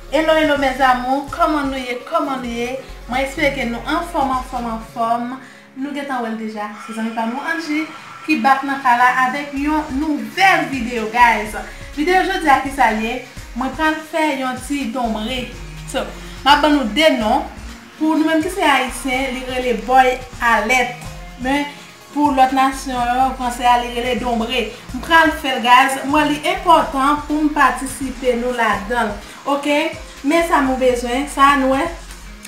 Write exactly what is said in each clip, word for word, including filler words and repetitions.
Hello, hello, mes amours, kòman nou ye, kòman nou ye? Mwen espere ke nou anfòm, anfòm, anfòm. Nou gentan wè l deja, se zanmi pa nou Angie ki back nan kay la avèk yon nouvèl videyo, guys. Videyo jodi a, ki sa l ye? Mwen pral fè yon ti donbre. So, m ap ban nou de non. Pou nou menm ki se ayisyen, li rele bòy alèt. Men, pou lòt nasyon yo, fransè a, li rele donbre. M pral fè l, guys. M wè li enpòtan pou m patisipe nou ladan l. Oke? Men sa m ou bezwen, sa a nou wè,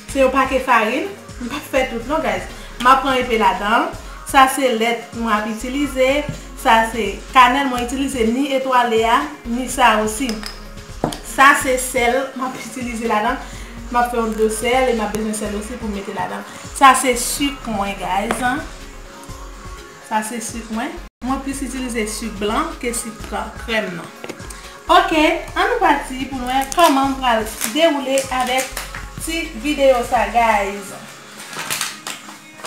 se yon pake farin. M p ap fè tout non, guys. M ap pran enpe ladan l. Sa se lèt mwen ap itilize. Sa se kanèl mwen itilize, ni etwale a, ni sa osi. Sa se sèl m ap itilize ladan. M ap fè yon dlo sèl e m ap bezwen sèl osi pou m mete ladan. Sa se sik mwen, guys. Sa se sik mwen. Mwen plis itilize sik blan ke sik krèm nan. Oke, ann nou pati pou nou wè kòman m pral dewoule avèk ti videyo sa, guys.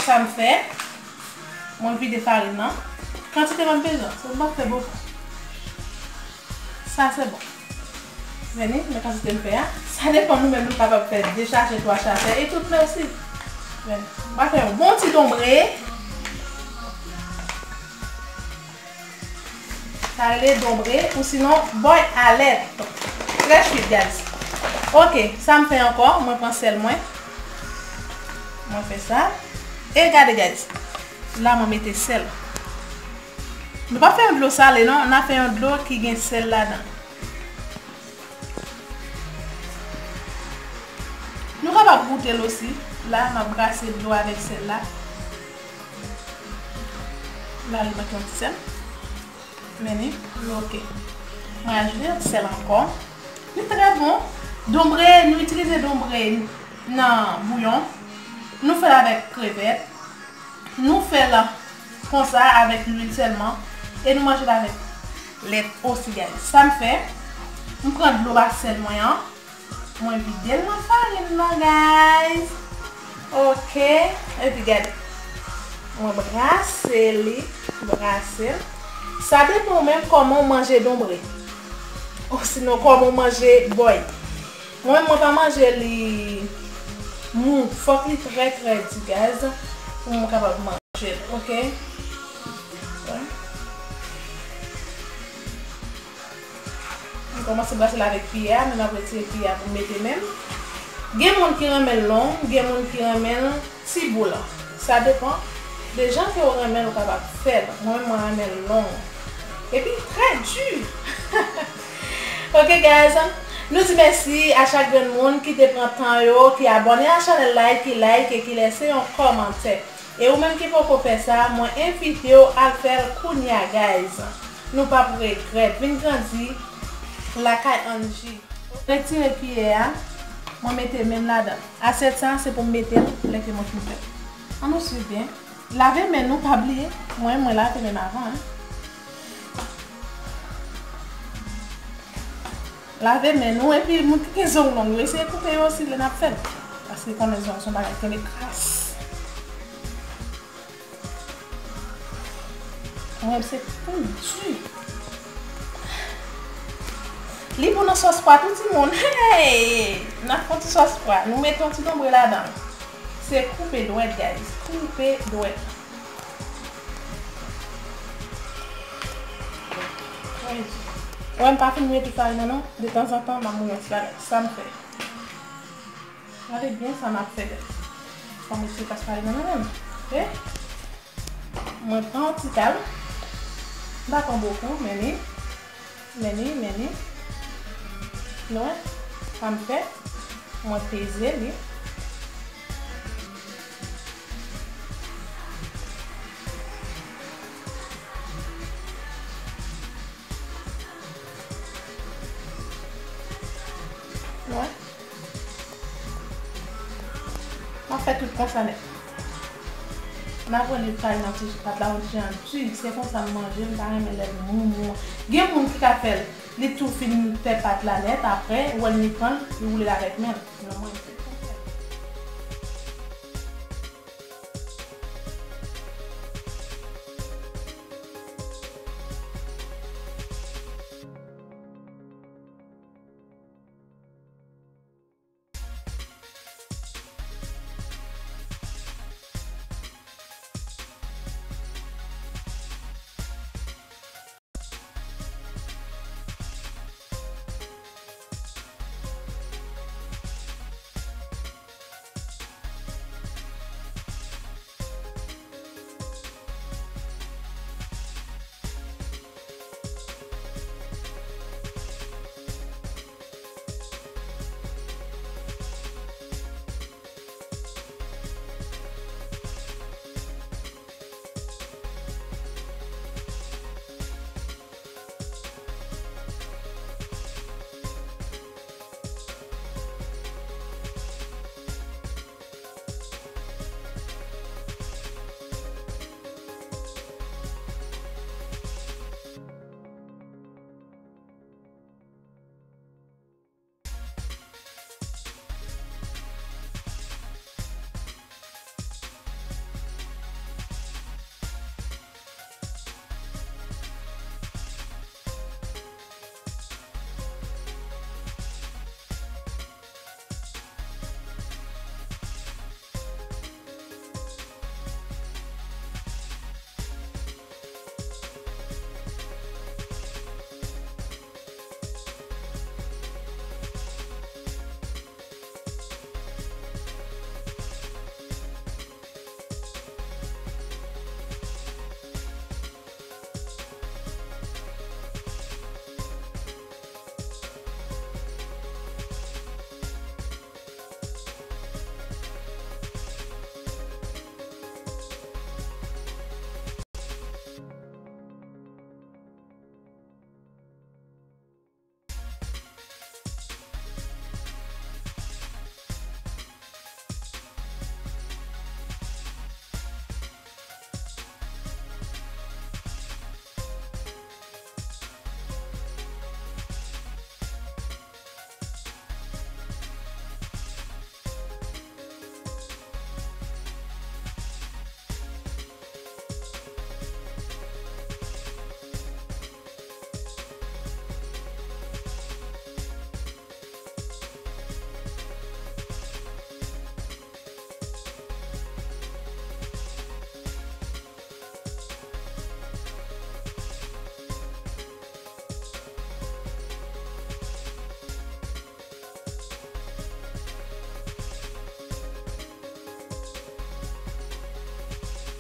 Sa m fè, mwen vide farin nan. Kantite mwen bezwen, so m ap fè bokou. Sa se bon. Vini, men kantite m fè a. Sa depann nou menm, nou kapab fè de chachè, twa chachè, e tout mèsi. Vini. M va fè yon bon ti donbre. Sa rele donbre, ou sinon bòy alèt. Trè swit, guys. Oke, sa m fè ankò, mwen pran sèl mwen. Mwen fè sa. E gade, guys. La, mwen mete sèl. Nou pa fè yon dlo sale, non. N a fè yon dlo ki gen sèl ladan. Nou kapab goute l osi. La, m ap brase dlo avèk sèl la. La, li manke yon ti sèl. Men li, li oke. Mwen ajoute yon ti sèl ankò. Li trè bon. Donbre, nou itilize donbre nan bouyon. Nou fè l avèk krevèt. Nou fè l konsa avèk lwil sèlman. E nou manje l avèk lèt osi, guys. Sa m fè, m pran dlo ba sèl mwen an. Mwen vide l nan farin nan, guys. Oke. Epi gade. Mwen brase li. Brase l. Sa depann ou menm kòman w manje donbre. Osinon kòman w manje bòy. Mwen, mwen pa manje li mou. Fòk li trè, trè di, guys, pou mwen kapab manje l, oke? Wè. M kòmanse brase l avèk pyè a, men m ap retire pyè a pou m mete men m. Gen moun ki renmen l long, gen moun ki renmen l ti boul. Sa depann de jan ke w renmen l, ou kapab fè l. Mwen menm, mwen renmen l long. Epi, trè di. Ok, guys. Nou di mèsi a chak grenn moun ki te pran tan yo, ki abòne a chanèl la, ki like e ki lèse yon kòmantè. E ou menm ki poko fè sa, mwen envite w al fè l kounya, guys. Nou p ap regrèt. Vin grandi lakay Angie. Retire kiyè a, mwen mete men m ladan l. Asyèt sa, se pou m mete l lè ke mwen fin fè l. Ann nou swiv byen. Lave men nou, pa bliye. Mwen, mwen lave men m avan, en. Lave men nou, epi moun ki gen zong long yo, eseye koupe yo osi lè n ap fè l. Paske konnen zong se yon bagay ki kenbe kras. Mwen, se tou di. Li bon nan sòs pwa tou, timoun. Hey! N ap fè yon ti sòs pwa. Nou mete yon ti donbre ladan l. Se koupe dwèt, guys. Koupe dwèt. Wè, m pa fin mete farin nan, non. De tanzantan, m ap mouye yon ti bagay. Sa m fè. Gade byen sa m ap fè, guys. Fò m eseye pas farin nan men m. Ok? Mwen pran yon ti kal. M pa pran bokou, men li, men li, men li. Nou wè? Sa m fè. Mwen peze li. Wè. M ap fè tout konsa nèt. M ap rele kay nan ti pat la yon ti jan di. Se konsa m manje, m pa renmen lè l mou mou. Gen moun ki ka fè l, li tou fin fè pat la nèt, apre, ou wè l, li pran l, li woule l avèk men l. Non, mwen, se konsa.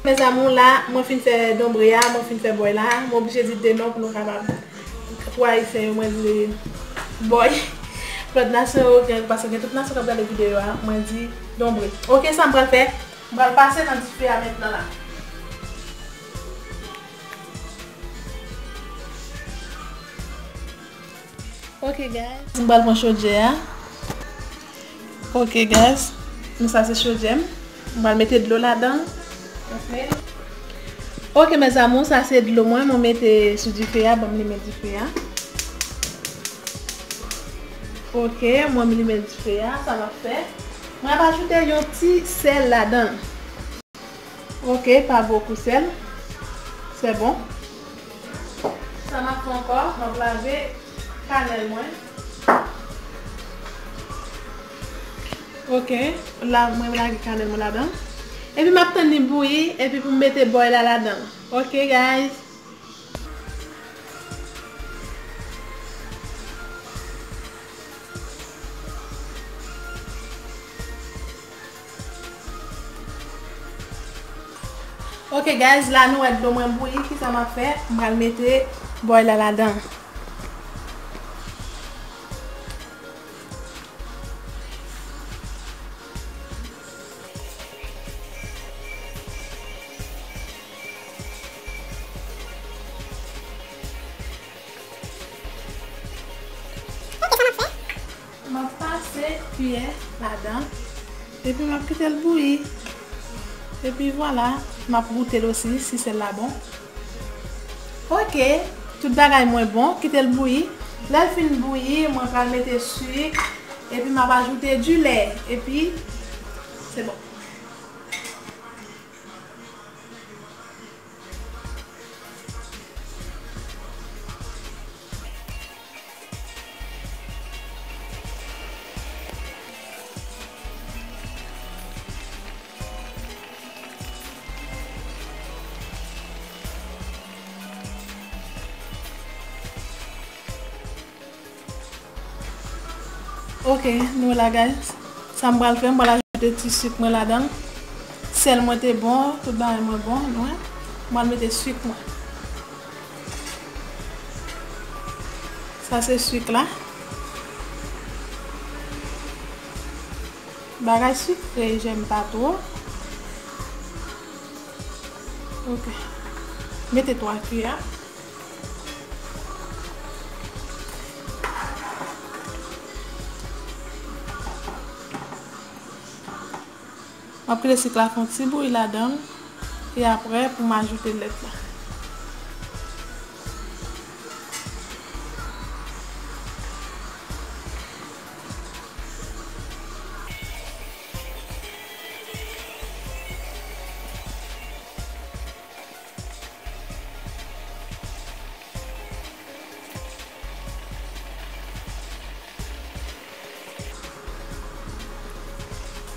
Mes amours, la, mwen fin fè donbre a, mwen fin fè bòy la, mwen oblije di de non pou nou kapab, pou ayisyen yo, mwen di bòy. Lòt nasyon yo, gen, paske gen tout nasyon k ap gade videyo a, mwen di donbre. Ok, sa m pral fè, m pral pase nan dife a mentnan la. Ok, guys. M pral pran chodyè a. Ok, guys. Men sa se chodyè m. M pral mete dlo ladan. Ok. Ok, mes amours, sa se dlo mwen. Mwen mete sou dife a. Ban m limen dife a. Ok, mwen limen dife a. Sa m ap fè. Mwen ap ajoute yon ti sèl ladan. Ok, pa bokou sèl. Se bon. Sa m ap fè ankò, m ap lave kanèl mwen. Ok, la, mwen lage kanèl mwen ladan. Epi m ap tann li bouyi, epi pou m mete bòy la ladan. Ok, guys. Ok, guys, la nou wè dlo mwen bouyi, kisa m ap fè? M pral mete bòy la ladan. Ok, sa m ap fè? M ap pase kiyè ladan. Epi m ap kite l bouyi. Epi vwala, m ap goute l osi, si sèl la bon. Ok, tout bagay mwen bon, kite l bouyi. Lè l fin bouyi, mwen pral mete sik, epi m ap ajoute du lait, epi se bon. Ok, nou la, guys. Sa m pral fè, m pral ajoute ti sik mwen ladan. Sèl mwen te bon, tout bagay mwen bon, nou wè. M pral mete sik mwen. Sa se sik la. Bagay sikre, j'aime pas trop. Ok. Mete twa kiyè. M ap kite sik la fè yon ti bouyi ladan l. E apre, pou m ajoute lèt la.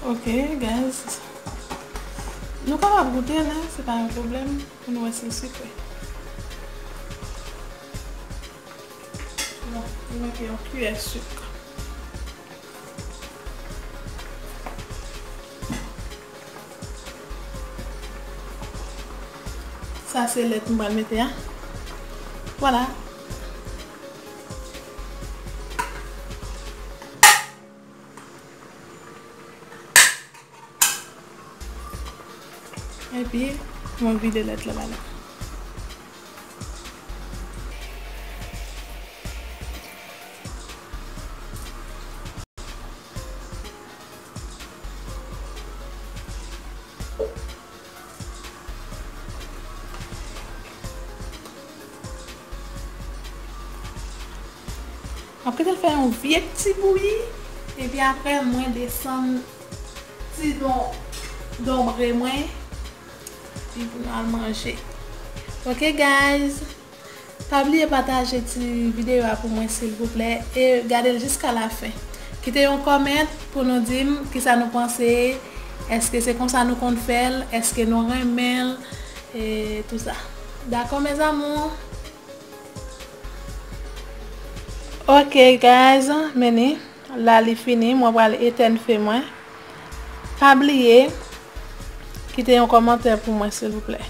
Ok, guys. Nou kapab goute l, se pa yon pwoblèm, pou nou wè si l sikre. Non, li manke yon kiyè sik. Sa se lèt m pral mete a. Vwala. Epi, mwen vide lèt la ladan. M ap kite l fè yon vye ti bouyi, epi apre mwen desann ti don, donbre mwen, epi pou nou al manje. Ok, guys. Pa bliye pataje ti videyo a pou mwen, silvouplè, e gade l jiska lafen. Kite yon kòmant pou nou di m kisa nou panse, èske se konsa nou konn fè l, èske nou renmen l, e tou sa. Dakò, mes amours? Ok, guys, men li. La li fini, mwen pral etèn fe mwen. Pa bliye, Kite yon kòmantè pou mwen, silvouplè.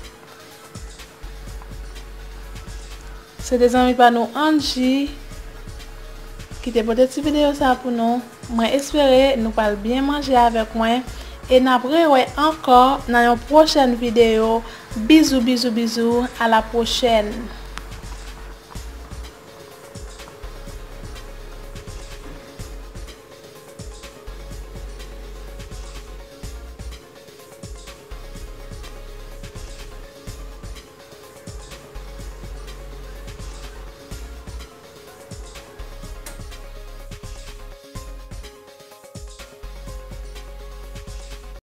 Se te zanmi pa nou Angie ki te pote ti videyo sa pou nou. Mwen espere nou pral byen manje avèk mwen. E n ap rewè ankò nan yon pwochèn videyo. Bizou, bizou, bizou. A la pwochèn.